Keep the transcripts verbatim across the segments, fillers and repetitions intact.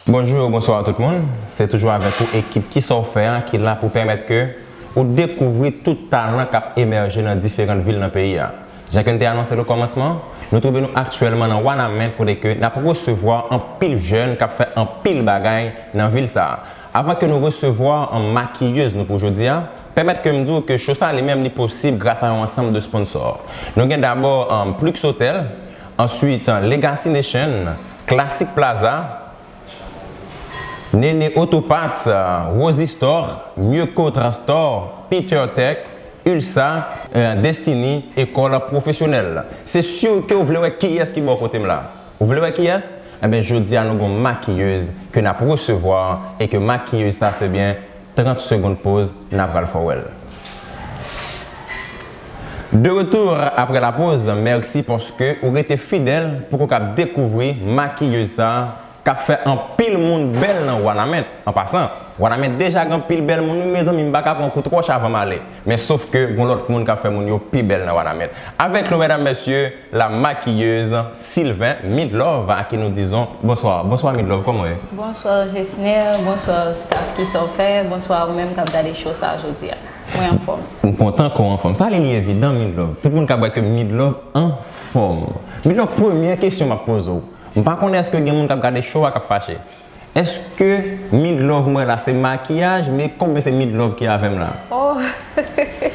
Bonjou, bonswa tout moun. Se toujou avèk ou ekip Kisa w fè a ki la pou pèmèt ke ou dekouvri tout talan k ap emèje nan diferan vil nan peyi a. Jan ke n te anonse l okòmansman, nou twouve nou aktyèlman nan Wanament kote ke n ap resevwa anpil jèn k ap fè anpil bagay nan vil sa a. Avan ke nou resevwa an makiyez nou pou jodi a, pèmèt ke m di w ke show sa a li menm li posib gras a yon ansanm de sponsò. Nou gen dabò, um, Plux Hotel, answit, um, Legacy Nation, Classic Plaza, Nene Auto Parts, uh, Rosie Store, Mieux Cotra Store, Peter Tech, Ulsa, uh, Destiny, École Professionnelle. Se si ke w vle wè kiyès ki bò kote m la. Ou vle wè kiyès? Enben, jodi a nou gon makiyez ke n ap resevwa e ke makiyez sa se byen trant segonn poz, n ap pral fè w wè l. De retour après la pause, mèsi paske ou rete fidèl pou ke w kab dekouvri makiyez sa k ap fè anpil moun bèl nan Wanament. An pasan, Wanament deja gen anpil bèl moun, wi, mezanmi, m pa ka pran kout wòch avan m ale. Men sof ke gon lòt moun k ap fè moun yo pi bèl nan Wanament. Avèk nou, medam, mesye, la maquilleuse Sylvain Midlove, à qui nous disons bonsoir. Bonsoir Midlove, kòman w ye? Bonswa Jesner, bonswa staff Kisa w fè, bonswa ou menm k ap gade show sa a jodi a. Mwen anfòm. M kontan ke w anfòm. Sa li, li evidan, Midlove. Tout moun ka wè ke Midlove anfòm. Midlove, premyè kesyon m ap poze w. M pa konnen èske gen moun k ap gade show a k ap fache. Èske Midlove m wè la se makiyaj, men konbyen se Midlove ki avè m la? Oh!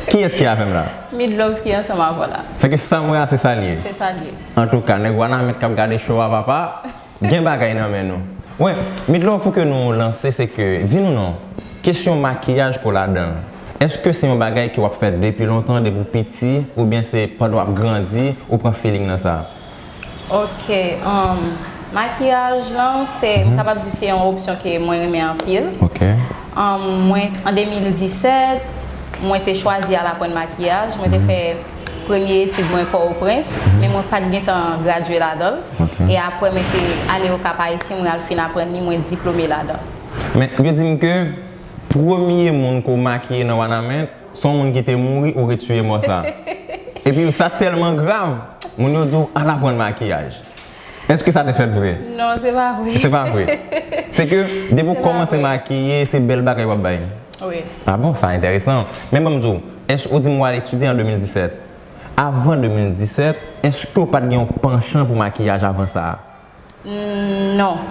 Kiyès ki avè m la? Midlove ki ansanm avè w la. Se ke sa m wè a, se sa l ye. Se sa l ye. Antouka, nèg Wanament k ap gade show a, papa, gen bagay nan men nou. Wi, Midlove, pou ke nou lanse, se ke, di nou non, kesyon makiyaj ke w ladan l. Èske se yon bagay ke w ap fè depi lontan, depi w piti, oubyen se pandan w ap grandi, ou pran feeling nan sa? Ok, um, makiyaj lan, se, m kapab di se yon opsyon ke mwen renmen anpil. Ok. Um, mwen, an de mil disèt, mwen te chwazi al aprann makiyaj. Mwen te fè premye etid mwen Pòtoprens, men mwen pa t gentan gradye ladan l. Ok. E apre, mwen te ale Okap Ayisyen, mwen al fin aprann li, mwen diplome ladan l. Men, yo di m ke premye moun ke w makiye nan Wanament, se yon moun ki te mouri, ou retire mò sa. Epi sa tèlman grav, moun yo di w al aprann makiyaj. Èske sa te fèt vre? Non, se pa vre. Se pa vre. Se ke depi w kòmanse makiye, se bèl bagay w ap bay. Wi. Ah bon, sa enteresan. Men ban m di w, èske ou di m w al etidye an de mil disèt? Avan de mil disèt, èske w pa t gen yon panchan pou makiyaj avan sa a? Mm, non.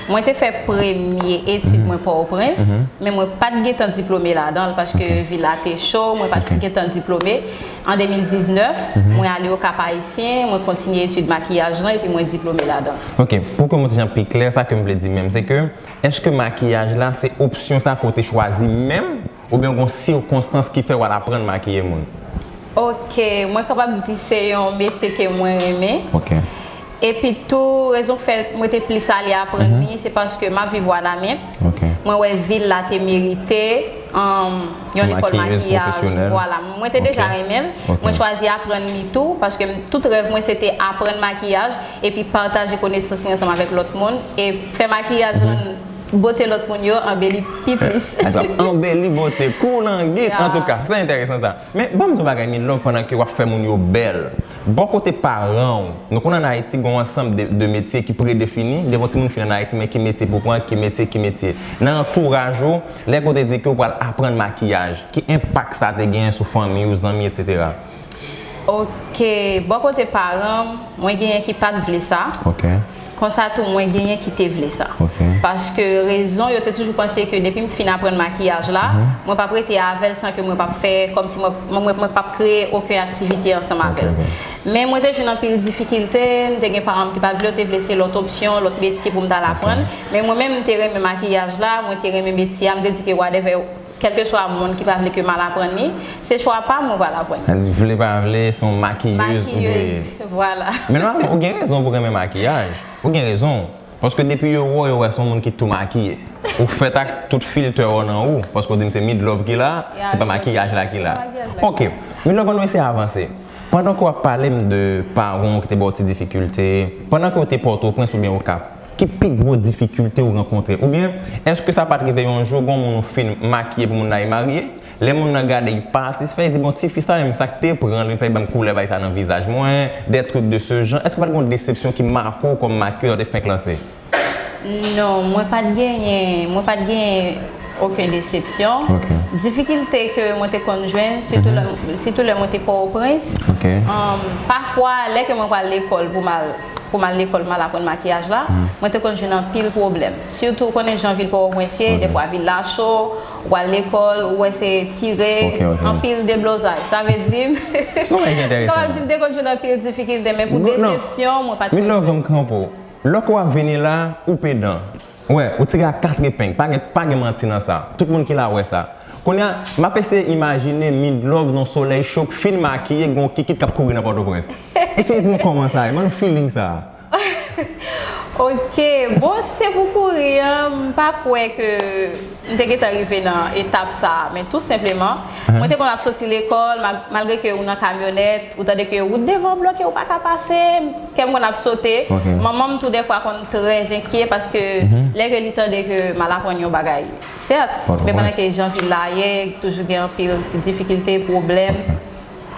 Mwen te fè premye etid mwen Pòtoprens, men mwen pa t gentan diplome ladan l paske vil la te cho, mwen pa t gentan diplome. An de mil diznèf, mwen ale Okap Ayisyen, mwen kontinye etid makiyaj lan epi mwen diplome ladan l. Ok, pou ke mwen ti jan pi klè, sa ke m vle di menm, se ke èske makiyaj la se opsyon sa ke w te chwazi menm? Oubyen gon sikonstans ki fè w al aprann makiye moun? Ok, mwen kapab di se yon metye ke mwen renmen. Ok. Epi tou, rezon k fè mwen te plis ale aprann li, se paske m ap viv Wanament. Ok. Mwen wè vil la te merite, um, yon lekòl makiyaj. Vwala, mwen te deja renmen l. Ok. Mwen chwazi aprann li tou, paske m, tout rèv mwen se te aprann makiyaj, epi pataje konesans mwen ansanm avèk lòt moun, e fè makiyaj rann bote lòt moun yo anbeli pi plis. Sa ap anbeli bote, koulangit, antouka, se enteresan sa. Men, ban m di w bagay, Midlove, pandan ke w ap fè moun yo bèl. Bò kote paran w, nou konnen ann Ayiti, gen yon ansanm de, de metye ki predefini. Depi yon timoun fin ann Ayiti, men ki metye pou pran, ki metye, ki metye. Nan antouraj ou, lè ke w te di ke w pral aprann makiyaj, ki enpak sa te genyen sou fanmi w, zanmi, etsetera? Ok, bò kote paran m, mwen genyen ki pa t vle sa. Ok. Konsa tou, mwen genyen ki te vle sa. Ok. Paske rezon, yo te toujou panse ke depi m fin aprann makiyaj la, mwen p ap rete avè l san ke mwen p ap fè, kòmsi mwen, mwen, mwen p ap kreye okenn aktivite ansanm avè l. Ok, ok. Men mwen te jwenn anpil difikilte, m te gen paran m ki pa t vle, yo te vle se lòt opsyon, lòt metye pou m t al aprann. Ok. Men mwen menm, m te renmen makiyaj la, mwen te renmen metye a, m te di ke whatever, kèlkeswa moun ki pa vle ke m al aprann li, se chwa pa m, mwen pral aprann li. Sa di, vle pa vle, se yon makiyez ou dwe ye. Makiyez, vwala. Men nòmalman, ou gen rezon pou renmen makiyaj. Ou gen rezon. Paske depi yo wè w, yo wè se yon moun ki tou makiye. Ou fèt ak tout filtè w nan ou, paske w di m se Midlove ki la, se pa makiyaj la ki la. Ok, Midlove, ann nou eseye avanse. Pandan ke w ap pale m de paran w ki te ba w ti difikilte, pandan ke w te Pòtoprens oubyen Okap, ki pi gwo difikilte w rankontre? Oubyen, èske sa pa t rive yon jou, gon moun ou fin makiye pou moun nan al marye? Lè moun nan gade, li pa satisfè, li di, "Bon, tifi sa menm, sa k te pran l, li fè ban m koulè bay sa nan vizaj mwen, des trucs de ce genre." Èske pa t gon desepsyon ki make w kòm makiyè lè w te fenk lanse? Non, mwen pa t genyen, mwen pa t genyen okenn desepsyon. Difikilte ke mwen te konn jwenn, sitou lè, sitou lè mwen te Pòtoprens, um, pafwa, lè ke mwen pral lekòl pou m al, pou m al lekòl, m al aprann makiyaj la, mwen te konn jwenn anpil pwoblèm. Sitou, ou konnen jan vil Pòtoprens ye, dèfwa vil la cho, ou al lekòl, ou wè se tire, anpil deblozay. Sa vle di, m kapab di m te konn jwenn anpil difikilte, men pou desepsyon, mwen pa t konn jwenn. Lè w ap vini la, ou pedan. Wè, ou tire ak kat epeng. Pa gen, pa gen manti nan sa. Tout moun ki la wè sa. Kounye a, m ap eseye imajine Midlove nan solèy cho k fin makiye, gen yon kikit k ap kouri nan Pòtoprens. Eseye di m kòman sa ye, ban nou feeling sa. Ok, bon, si se pou kouri an, m pa kwè ke m te gentan rive nan etap sa a, men tou senpleman, mwen te konn ap soti lekòl, ma- malgre ke ou nan kamyonèt, ou tande ke wout devan an bloke, ou pa ka pase, kè m konn ap sote. Manman m tou dèfwa konn trè enkye paske lè ke li tande ke m al aprann yon bagay, sèt, men pandan ke jan vil la ye, toujou gen anpil ti difikilte, pwoblèm.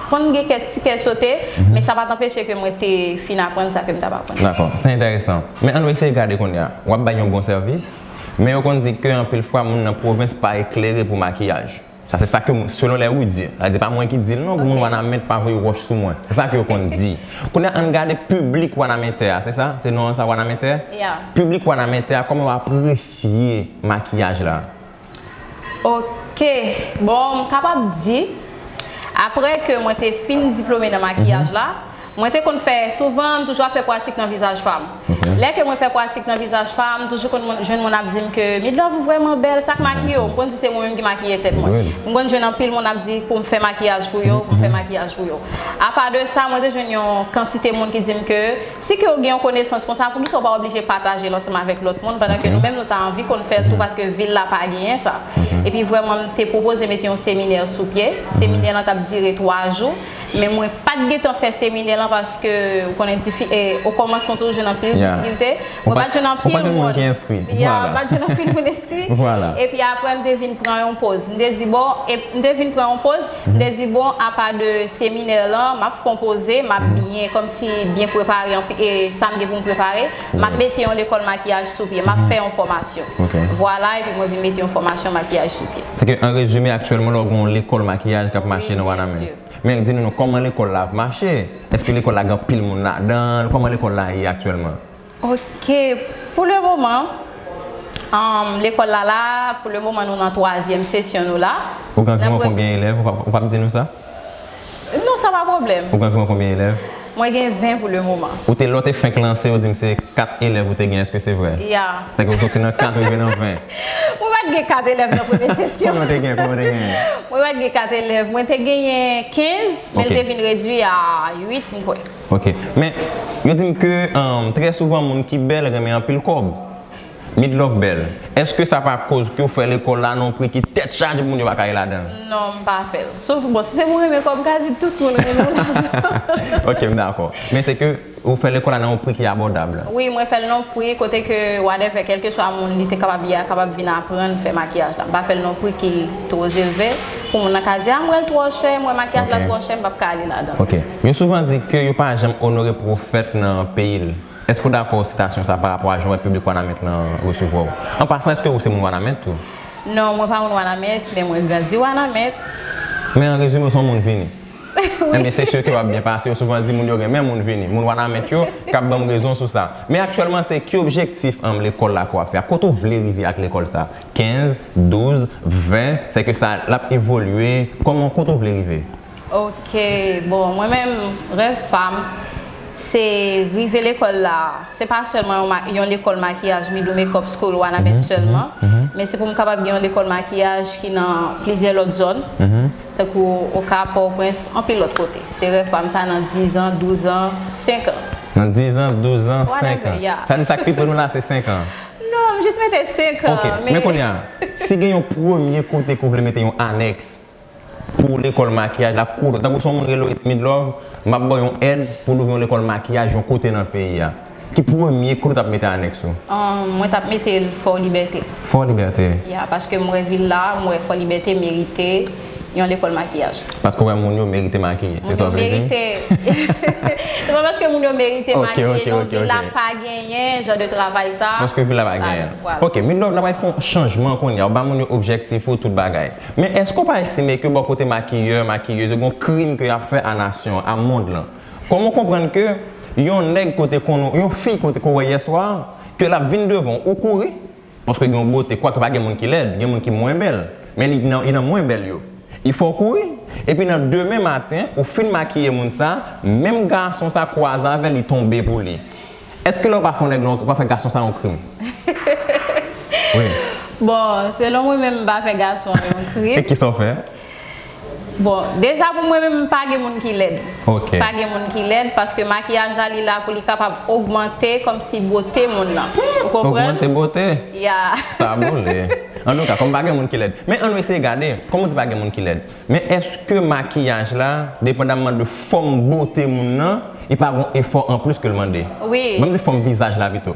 Konn gen kèk ti kè sote, men sa pa t anpeche ke mwen te fin aprann sa ke m t ap aprann. Dakò, se enteresan. Men ann nou eseye gade kounye a. W ap bay yon bon sèvis, men yo konn di ke anpil fwa moun nan pwovens pa eklere pou makiyaj. Sa se sa ke m, selon lè ou di. Sa di pa mwen ki di l non, pou moun Wanament pa voye wòch sou mwen. Se sa ke yo konn di. Kounye a ann gade piblik Wanamentè a, se sa? Se non an sa, Wanamentè? Piblik Wanamentè a, kòman yo apresye makiyaj la? Ok, bon, m kapab di, apre ke mwen te fin diplome nan makiyaj la, mwen te konn fè, souvan, m toujou ap fè pratik nan vizaj pa m. Lè ke mwen fè pratik nan vizaj pa m, toujou konn moun, jwenn moun ap di m ke, Midlove, ou vrèman bèl, sa k makiye w? M konn di se mwen menm ki makiye tèt mwen. M konn jwenn anpil moun ap di pou m fè makiyaj pou yo, pou m fè makiyaj pou yo. Apa de sa, mwen te jwenn yon kantite moun ki di m ke, si ke w gen yon konesans konsa, poukisa w pa oblije pataje l ansanm avèk lòt moun, pandan ke nou menm nou ta anvi konn fè l tou, paske vil la pa genyen sa. Epi vrèman, m te pwopoze mete yon seminè sou pye. Seminè lan t ap dire twa jou. Men mwen pa t gentan fè seminè lan paske, ou konnen, difi- e, okòmansman toujou jwenn anpil difikilte. Mwen pa t jwenn anpil moun. Ya, mwen pa t jwenn anpil moun enskri. Epi apre, m te vin pran yon poz. M te di, bon, e, m te vin pran yon poz. M te di, bon, apa de seminè lan, m ap fè yon poze, m ap byen, kòmsi byen prepare, anpi- e sa m gen pou m prepare. M ap mete yon lekòl makiyaj sou pye. M ap fè yon fòmasyon. Vwala, epi mwen vin mete yon fòmasyon makiyaj sou pye. Se ke, an rezime, aktyèlman, la, w gen yon lekòl makiyaj k ap mache nan Wanament. Men di nou non, kòman lekòl la ap mache? Èske lekòl la gen anpil moun ladan l? Kòman lekòl la ye aktyèlman? Ok, pou le moman, um, lekòl la la, pou le moman, nou nan twazyèm sesyon nou la. Ou gen anviwon konbyen elèv? Ou p ap, ou p ap di nou sa? Non, sa pa pwoblèm. Ou gen anviwon konbyen elèv? Mwen gen ven pou le moman. Ou te, lè w te fenk lanse, ou di m se kat elèv ou te gen, èske se vre? Ya. Sèke ou soti nan kat, ou rive nan ven. Mwen pa t gen kat elèv nan premye sesyon. Konbyen w te gen? Konbyen w te gen? Mwen pa t gen kat elèv. Mwen te genyen kenz, men l te vin redui a uit, m kwè. Ok. Men, yo di m ke, um, trè souvan, moun ki bèl renmen anpil kòb. Midlove bèl. Èske sa pa koz ke w fè lekòl la nan yon pri ki tèt chaje pou moun yo pa ka ale ladan l? Non, m pa fè l. Sof, bon, si se pou renmen kòb, m ka di tout moun renmen lajan. Ok, m dakò. Men se ke ou fè lekòl la nan yon pri ki abòdab. Wi, mwen fè l nan yon pri kote ke whatever, kèlkeswa moun li te kapab ye a, kapab vin aprann fè makiyaj la. M pa fè l nan yon pri ki two elve pou moun nan ka di, a, m wè l twò chè, m wè makiyaj la twò chè, m p ap ka ale ladan l. Ok. Yo souvan di ke yo pa janm onore pwofèt nan peyi l. Èske w dakò sitasyon sa parapò a jan w wè piblik Wanament lan resevwa w? An pasan, èske ou se moun Wanament tou? Non, mwen pa moun Wanament, men mwen grandi Wanament. Men an rezime, w se yon moun vini. Enben, se si ke w ap byen pase. Yo souvan di moun yo renmen moun vini. Moun Wanament yo k ap ban m rezon sou sa. Men aktyèlman, se ki objektif, ann, lekòl la ke w ap fè a? Kote w vle rive ak lekòl sa? Kenz, douz, ven, sèke sa, l ap evolye. Kòman, kote w vle rive? Ok, bon, mwen menm, rèv pa m, se rive lekòl la. Se pa sèlman yon ma- yon lekòl makiyaj Midou Makeup School Wanament sèlman, men se pou m kapab gen yon lekòl makiyaj ki nan plizyè lòt zòn, tankou Okap, Pòtoprens, anpil lòt kote. Se rèv pa m sa nan diz an, douz an, senk an. Nan diz an, douz an, senk an. Sa di sa k pi pre nou la se senk an. Non, m jis mete senk an. Ok, men kounye a, si gen yon premye kote ke w vle mete yon anèks, pou lekòl makiyaj la, kote, tankou si yon moun rele w, e di, Midlove, m ap ba w yon èd pou w louvri yon lekòl makiyaj yon kote nan peyi a. Ki premye kote w t ap mete anèks ou? Ahn, mwen t ap mete l Fò Libète. Fò Libète. Ya, paske m wè vil la, m wè Fò Libète merite yon lekòl makiyaj. Paske w wè moun yo merite makiye, se sa w vle di? Se pa paske moun yo merite makiye, non, vil la pa genyen jan de travay sa. Paske vil la pa genyen. Ok, Midlove, n ap fè yon chanjman kounye a. Ou ba moun yo objektif ou, tout bagay. Men èske w pa estime ke bò kote makiyè, makiyez yo, gen yon krim ke y ap fè a nasyon an, a mond lan? Kòman w konprann ke yon nèg kote konn ou, yon fi kote ke w wè yèswa, ke l ap vin devan w, ou kouri? Paske gen yon bote, kwake pa gen moun ki lèd, gen moun ki mwen bèl, men li nan, li nan mwen bèl yo. Li fè w kouri, epi nan demen maten, ou fin makiye moun sa, menm gason sa kwaze avè l, li tonbe pou li. Èske lè w pa fè yon nèg lan, ou pa fè gason sa yon krim? Wi. Bon, selon mwen menm, m pa fè gason an yon krim. E kisa w fè? Bon, deja pou mwen menm, pa gen moun ki lèd. Ok. Pa gen moun ki lèd, paske makiyaj la, li la pou li kapab ogmante kòmsi bote moun nan. Ou konprann? Ogmante bote? Ya. Sa boule. Antouka, kòm pa gen moun ki lèd. Men ann nou eseye gade, kòm ou di pa gen moun ki lèd. Men èske makiyaj la, depandamman de fòm bote moun nan, li pa gon efò anplis ke l mande? Wi. Ban m di fòm vizaj la pito.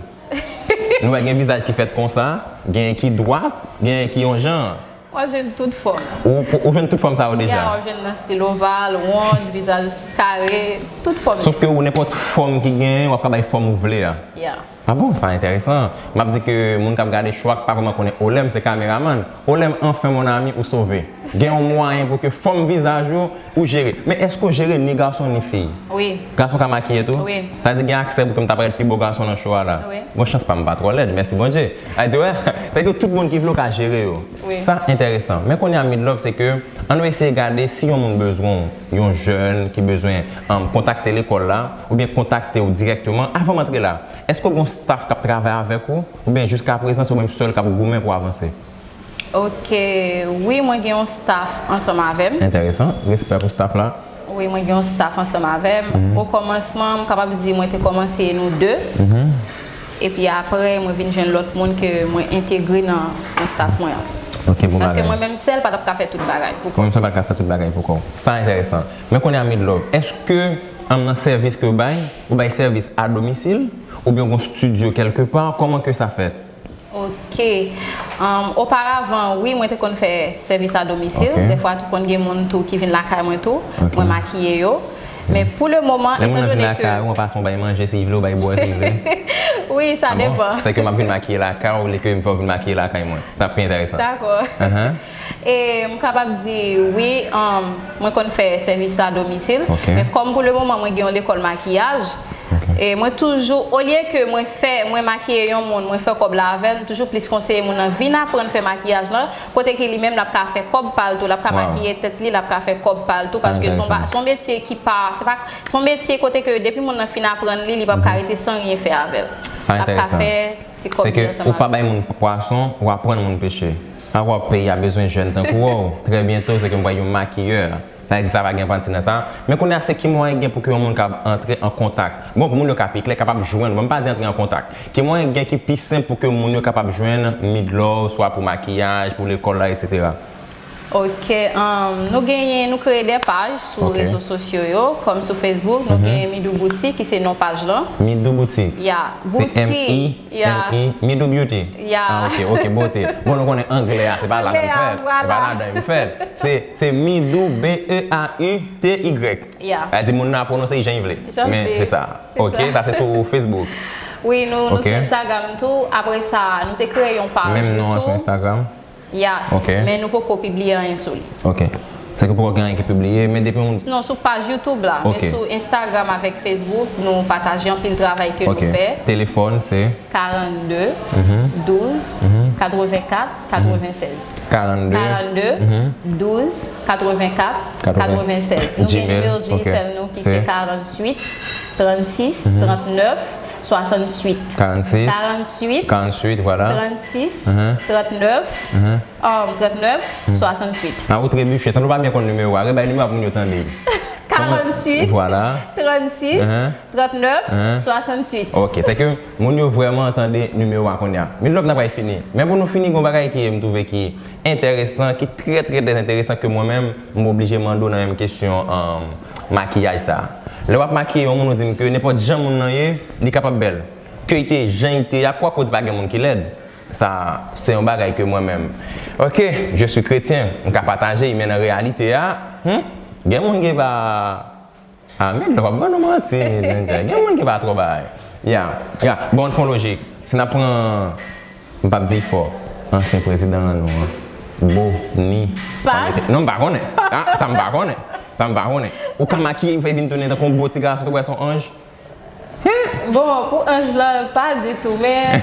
Nou wè gen vizaj ki fèt konsa, gen ki dwat, gen ki yon jan. W ap jwenn tout fòm. Ou, ou jwenn tout fòm sa yo deja? Ya, w ap jwenn nan stil oval, wond, vizaj kare, tout fòm. Sof ke ou nenpòt fòm ki genyen, w ap ka bay fòm ou vle a. Ya. Ah bon, sa enteresan. M ap di ke moun k ap gade cho a k pa vrèman konnen Olem se kameramann. Olem, enfin mon ami, ou sove. Gen yon mwayen pou ke fòm vizaj ou, ou jere. Men èske w jere ni gason ni fi? Wi. Gason ka makiye tou? Wi. Sa di gen aksè pou ke m ta parèt pi bo gason nan cho a la? Wi. Bon, chans pa m pa twò lèd, mèsi Bondye. Sa di, wè, fè ke tout moun ki vle w ka jere yo. Wi. Sa enteresan. Men kounye a, Midlove, se ke ann nou eseye gade si yon moun bezwen w, yon jèn ki bezwen, um, kontakte lekòl la, oubyen kontakte w dirèkteman avan m antre la. Èske w gen yon staff k ap travay avèk ou, oubyen jiska prezan se ou menm sèl k ap goumen pou w avanse? Ok, wi, mwen gen yon staff ansanm avè m. Enteresan. Respè pou staff la. Wi, mwen gen yon staff ansanm avè m. O kòmansman, m kapab di mwen te kòmanse nou de. Epi apre, mwen vin jwenn lòt moun ke mwen entegre nan, nan staff mwen an. Ok, bon bagay. Paske mwen menm sèl pa t ap ka fè tout bagay pou kò m. Mwen menm sèl pa t ap ka fè tout bagay pou kò w. Sa enteresan. Men kounye a, Midlove, èske, um, nan sèvis ke w bay, ou bay sèvis a domisil, oubyen w gen yon estidyo kèlkepa, kòman ke sa fèt? Ok. Um, oparavan, wi, mwen te konn fè sèvis a domisil. Ok. Dèfwa tou konn gen moun tou ki vin lakay mwen tou. Ok. Mwen makiye yo. Men pou le moman, Lè moun nan vin etandone lakay ke ou, ou pa se yon bay manje, si li vle, ou bay bwè, si li vle. Wi, sa Ah bon? Depan. Se ke m ap vin makiye lakay ou, li ke m fè w vin makiye lakay mwen. Sa pi enteresan. Dakò. Ahan. E m kapab di wi, um, mwen konn fè sèvis a domisil. Ok. Men kòm pou le moman mwen gen yon lekòl makiyaj, Ok. e mwen toujou, olye ke mwen fè, mwen makiye yon moun, mwen fè kòb la avè l, m toujou plis konseye moun nan vin aprann fè makiyaj lan, kote ke li menm l ap ka fè kòb pa l tou, l ap ka Wow. Makiye tèt li, l ap ka fè kòb pa l tou, Sa paske se yon ba- enteresan. Se yon metye ki pa, se pa, se yon metye kote ke depi moun nan fin aprann li, li p ap ka rete san ryen fè avè l. Sa L ap ka enteresan. fè ti kòb Se li ke ansanm ou pa avè l. Bay moun pwason, ou aprann moun peche. Alò, peyi a bezwen jèn tankou ou. Trè byento, se ke m wè yon makiyè. Sa vle di sa pa gen panti nan sa. Men kounye a, se ki mwayen gen pou ke yon moun kab antre an kontak? Bon, pou moun yo ka pi klè, kapab jwenn ou. Bon, m pa di antre an kontak. Ki mwayen gen ki pi senp pou ke moun yo kapab jwenn Midlove, swa pou makiyaj, pou lekòl la, etsetera? Ok, um, nou genyen, nou kreye de paj sou Ok. Rezo sosyo yo, kòm sou Facebook, nou genyen Midou Boutique, ki se non paj lan. Midou Boutique. Ya, Se M I, Boutique. Ya. M I, Midou Beauty. Ya. Ah, ok, ok, bote. Bon, nou konnen anglè a, se pa ladan m Anglè a, fèt. Se vwala. pa ladan m fèt. Se, se Midou, B E A U T Y. Ya. Sa di moun nan pwononse jan li vle. Jan l Men vle. se sa. Se Ok, sa. Sa se sou Facebook. Wi, nou, nou Ok. Sou Instagram tou. Apre sa, nou te kreye yon paj Menm tou. Non an sou Instagram. Ya, Ok. Men nou poko pibliye anyen sou li. Ok. Se ke poko gen anyen ki pibliye, men depi yon moun. Non, sou paj YouTube la, men Ok. Sou Instagram avèk Facebook, nou pataje anpil travay ke Ok. Nou fè. Telefòn, se? Karannde, douz, katrevenkat, katrevennsèz. Karannde. Karannde, douz, katrevenkat, katrevennsèz. Nou gen Gmail, nimewo ok. Digicel nou ki se Se? karanntuit, trannsis, trannèf, swasanntuit. Karannsis. Karanntuit, Karanntuit, vwala. Trannsis, trannèf, um, trannèf, swasanntuit. A, ou trebiche, sanble w pa byen konn nimewo a. Rebay nimewo a pou moun yo tande. Karanntuit, Vwala. trannsis, Ahan. trannèf, Ahan. swasanntuit. Ok, se ke moun yo vrèman tande nimewo a kounye a. Midlove, n ap pral fini. Men pou nou fini, gen yon bagay ke m twouve ki enteresan, ki trè, trè, trè enteresan ke mwen menm, m oblije mande w nan menm kesyon, um, makiyaj sa. Lè w ap makiye yon moun, ou di m ke nenpòt jan moun nan ye, li kapab bèl. Ke li te jan li te a, kwak ou di pa gen moun ki lèd. Sa, se yon bagay ke mwen menm, ok, je suis chrétien, m ka pataje, men nan reyalite a, hmm, gen moun ki pa, ah, men w ap ban nou manti, gen moun ki pa twò bay. Ya, ya, bon, n fon lojik. Si n ap pran, m p ap di fò, ansyen prezidan an nou an, Boni, non, m pa konnen. Ah, sa m pa konnen. Sa m pa konnen. Ou ka makiye, fè vin tounen tankou yon gwo ti gason, tou wè se yon anj. Bon, pou anj lan, pa ditou, men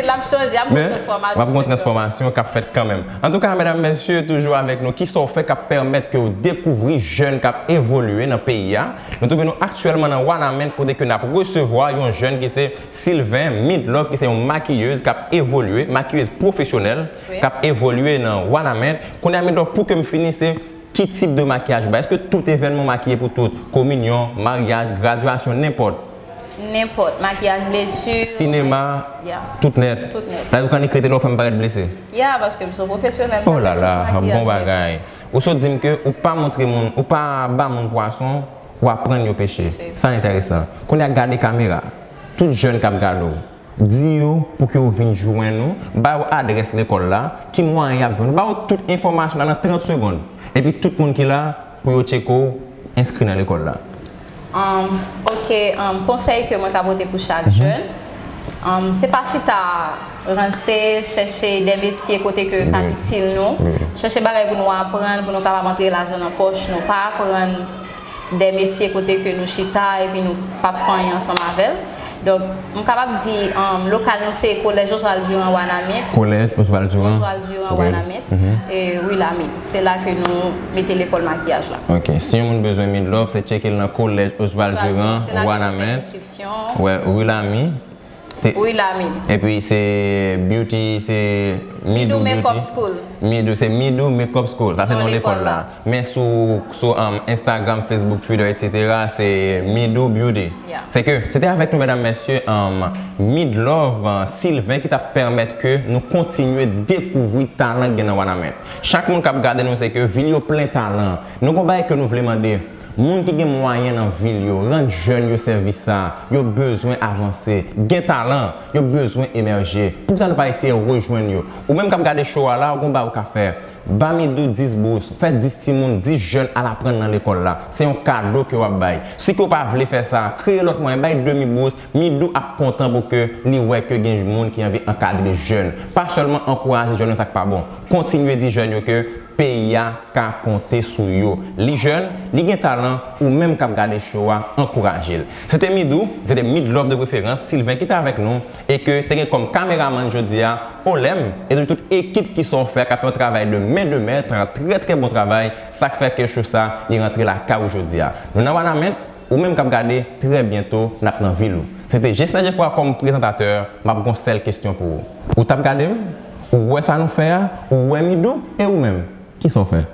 l ap chanje, ap gen yon transfòmasyon. W ap gen yon transfòmasyon k ap fèt kanmenm. Antouka, medam, mesye, toujou avèk nou, kisa w fè k ap pèmèt ke w dekouvri jèn k ap evolye nan peyi a? Nou twouve nou aktyèlman nan Wanament, kote ke n ap resevwa yon jèn ki se Sylvain Midlove, ki se yon makiyez k ap evolye, makiyez pwofesyonèl, k ap evolye nan Wanament. Kounye a, Midlove, pou ke m fini, se ki tip de makiyaj ou bay? Èske tout evènman w makiye pou tout? Kominyon, maryaj, gradyasyon, nenpòt? Nenpòt. Makiyaj blesi. Sinema, tout nèt. Tout nèt. Sa vle di ou ka nik rete la, ou fè m parèt blese? Ya, paske m se yon pwofesyonèl. Oh la la, bon bagay. Ou sot di m ke ou pa montre moun, ou pa ba moun pwason, ou aprann yo peche. Sa enteresan. Kounye a, gade kamera. Tout jèn k ap gade w, di yo pou ke yo vin jwenn ou, ba yo adrès lekòl la, ki mwayen y ap jwenn ou, ba yo tout enfòmasyon la nan trant segonn. Epi tout moun ki la, pou yo tcheke w enskri nan lekòl la. Um, ok, um, konsèy ke mwen ka pote pou chak jèn, um, se pa chita ranse, chèche de metye kote ke yo ka itil nou, chèche bagay pou nou aprann, pou nou kapab antre lajan nan pòch nou, pa aprann de metye kote ke nou chita epi nou p ap fè anyen ansanm avè l. Donk, m kapab di, um, lokal nou se Kolèj Oswald Durand Wanament. Kolèj Oswald Durand. Oswald Durand Wanament, e, Ri Lamil. Se la ke nou mete lekòl makiyaj la. Ok. Si yon moun bezwen Midlove, se tcheke l nan Kolèj Oswald Durand Wanament. Wè, Ri Lamil. Ri Lamil. Epi se Beauty, se Midou Beauty. Midou Makeup School. Midou, se Midou Makeup School. Sa se non lekòl la. Men sou, sou, um, Instagram, Facebook, Twitter, et cetera, se Midou Beauty. Se ke, se te avèk nou, medam, mesye, um, Midlove, uh, Sylvain, ki t ap pèmèt ke nou kontinye dekouvri talan ki gen nan Wanament. Chak moun k ap gade nou, se ke vil yo plen talan. Nou gon bagay ke nou vle mande. Moun ki gen mwayen nan vil yo, rann jèn yo sèvis sa, yo bezwen avanse, gen talan, yo bezwen emèje. Poukisa nou pa eseye rejwenn yo? Ou menm k ap gade show a la, ou gon bagay ou ka fè. Ba Midou dis bous, fè dis timoun, dis jèn al aprann nan lekòl la. Se yon kado ke w ap bay. Si ke w pa vle fè sa, kreye lòt mwayen, bay demi bous, Midou ap kontan pou ke li wè ke gen moun ki anvi ankadre jèn. Pa sèlman ankouraje jèn yo, sa k pa bon. Kontinye di jèn yo ke peyi a ka konte sou yo. Li jèn, li gen talan, ou menm k ap gade show a, ankouraje l. Se te Midou, se te Midlove de preferans, Sylvain ki te avèk nou, e ke te gen kòm kameramann jodi a, Olem, e tout ekip ki sa w fè k ap fè yon travay de men de mèt, trè trè bon travay, sa k fè ke show sa li rantre lakay ou jodi a. Nou nan Wanament, ou menm k ap gade, trè byento n ap nan vil ou. Se te Jesner Geoffroy kòm prezantatè, m ap gon sèl kesyon pou ou. Ou t ap gade m? Ou wè sa nou fè a? Ou wè Midou? E ou menm? Kisa w fè?